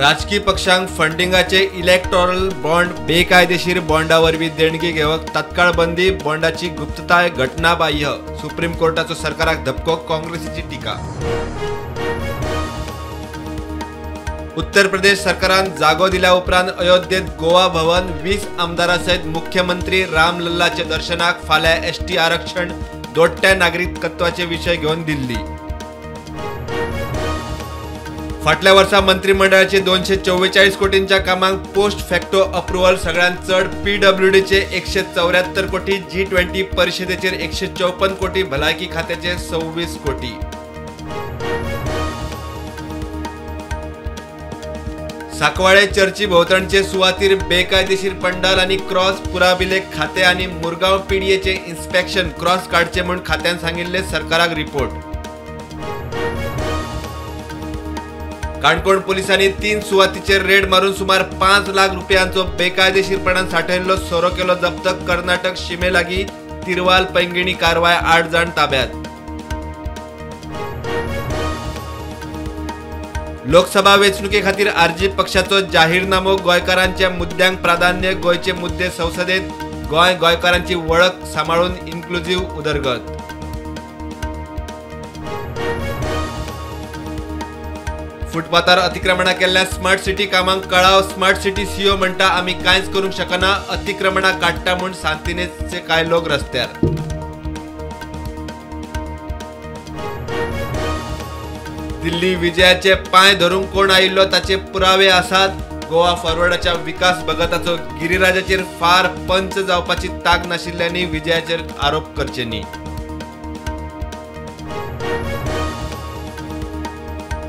राजकी पक्षांक फंडिंगाचे electoral bond बेकायदेशीर बॉन्डा वरवीं देणगी घेवप तात्काळ बंदी, बॉन्डाची गुप्तताय घटनाबाह्य। सुप्रीम कोर्टाचो सरकाराक धपको, काँग्रेसीची टीका। उत्तर प्रदेश सरकारान जागो दिल्या उपरांत अयोध्येत गोवा भवन 20 आमदारां सयत मुख्यमंत्री रामलल्लाच्या दर्शनाक फाल्यां एसटी आरक्षण, दोट्ट्या नागरिकत्वाचे विशय घेवन दिल्ली। फाटल्या वर्सा मंत्रिमंडळाचे 244 कोटींच्या कामांक पोस्ट फॅक्टो अप्रुव्हल, सगळ्यांत चड पीडब्ल्यूडीचे 174 कोटी, G20 परिषदेचेर 154 कोटी, भलायकी खात्याचे 26 कोटी। साकवाळे चर्ची भोवतणचे सुवातीर बेकायदेशीर पंडाल आनी क्रॉस, पुराभिलेख खाते आनी मुरगांव पीडीएचे इन्स्पेक्शन, क्रॉस काडचे म्हूण खात्यान सांगिल्ले सरकाराक रिपोर्ट। काणकोण पोलिसांनी 3 सुवातीचेर रेड मारून सुमार 5 लाख रुपयांचो बेकायदेशीरपणान सांठयल्लो सोरो केलो जप्त। कर्नाटक शिमे लागीं तिरवाल पैंगिणी कारवाय, 8 जाण ताब्यात। लोकसभा वेंचणुके खातीर आरजी पक्षाचो जाहीरनामो, गोंयकारांच्या मुद्द्यांक प्राधान्य, गोंयचे मुद्दे संसदेत, गोंय गोंयकारांची वळख सांबाळून इन्क्लुझिव्ह उदरगत। फुटपाथार अतिक्रमणा केल्ल्या स्मार्ट सिटी कामांक कळाव, स्मार्ट सिटी सीओ म्हणटा आमी कांयच करूंक शकना, अतिक्रमणा काडटा म्हूण सांतिनेजचे कांय लोक रस्त्यार। दिल्ली विजयाचे पांय धरूंक कोण आयिल्लो ताचे पुरावे आसात, गोवा फॉरवर्डाच्या विकास भगताचो गिरिराजाचेर फार पंच जावपाची तांक नाशिल्ल्यांनी विजयाचेर आरोप करचे न्ही।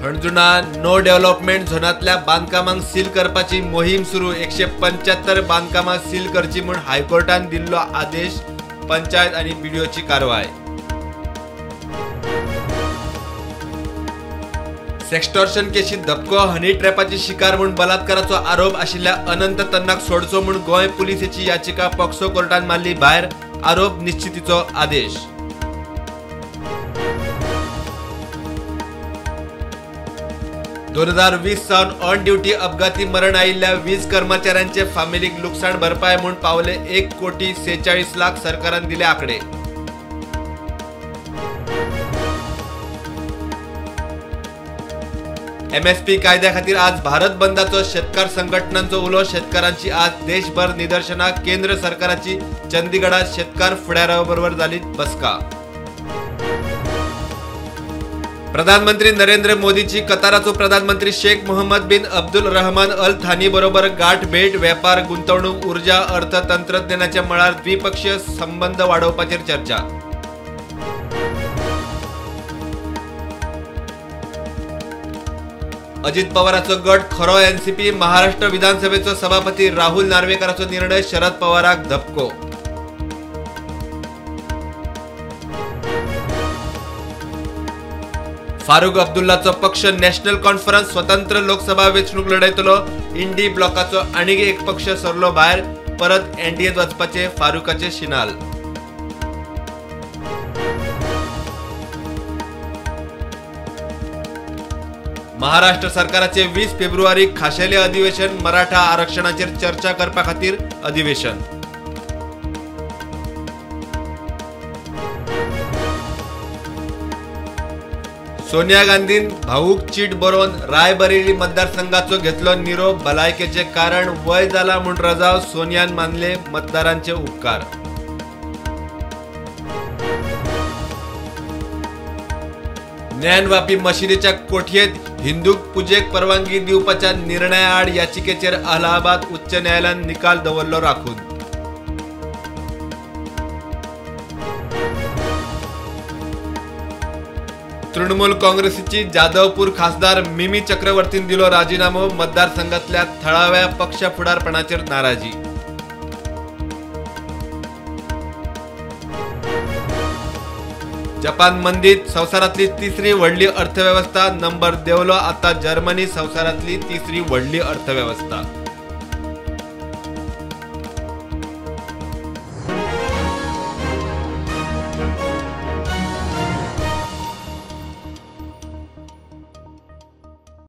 हणजुणा नो डेव्हलपमेंट झोनांतल्या बांदकामांक सील करपाची मोहीम सुरू, 175 बांदकामां सील करची म्हूण हायकोर्टान दिल्लो आदेश, पंचायत आनी बीडीओची कारवाय। सेक्स्टॉर्शन केशीत धपको, हनी ट्रॅपाची शिकार म्हूण बलात्काराचो आरोप आशिल्ल्या अनंत तन्नाक सोडचो म्हूण गोंय पुलिसेची याचिका पॉक्सो कोर्टान मारली भायर, आरोप निश्चितीचो आदेश। 2020 सावन ऑन ड्युटी अपघाती मरण आयिल्ल्या 20 कर्मचाऱ्यांचे फामिलीक लुकसाण भरपाय म्हूण पावले 1,46,00,000, सरकारान दिले आकडे। एमएसपी कायद्या खातीर आज भारत बंदाचो शेतकार संघटनांचो उलो, शेतकारांची आज देशभर निदर्शनां, केंद्र सरकाराची चंदीगडात शेतकार फुडाऱ्या बरोबर जाली बसका। प्रधानमंत्री नरेंद्र मोदीची कताराचो प्रधानमंत्री Sheikh Mohammed bin Abdul Rahman Al Thani बरोबर गाठ भेट, वेपार, गुंतवणूक, ऊर्जा, अर्थ, तंत्रज्ञानाच्या मळार द्विपक्षीय संबंध वाडोवपाचेर चर्चा। अजित पवाराचो गट खरो एनसीपी, महाराष्ट्र विधानसभेचो सभापती राहुल नार्वेकराचो निर्णय, शरद पवाराक धपको। फारूक अब्दुल्लाचो पक्ष नॅशनल कॉन्फरन्स स्वतंत्र लोकसभा वेंचणूक लढयतलो, इंडी ब्लॉकाचो आनीक एक पक्ष सरलो भायर, परत एनडीएत वचपाचे फारूकाचे शिनाल। महाराष्ट्र सरकाराचे 20 फेब्रुवारी खाशेले अधिवेशन, मराठा आरक्षणाचेर चर्चा करपा खातीर अधिवेशन। सोनिया गांधीन भाऊक चीट बरोवन रायबरेली मतदारसंघाचो घेतलो निरोप, भलायकेचे कारण वय जाला म्हूण रजाव, सोनियान मानले मतदारांचे उपकार। ज्ञानवापी मशिदीच्या कोठयेत हिंदूक पुजेक परवानगी दिवपाच्या निर्णयाआड याचिकेचेर अलाहाबाद उच्च न्यायालयान निकाल दवरलो राखून। तृणमूल काँग्रेसीची जाधवपूर खासदार मिमी चक्रवर्तीन दिलो राजीनामो, मतदारसंघातल्या थळाव्या पक्ष फुडारपणाचेर नाराजी। जपान मंदीत संवसारातली तिसरी व्हडली अर्थवेवस्था, नंबर देवलो आता जर्मनी संवसारातली तिसरी व्हडली अर्थवेवस्था।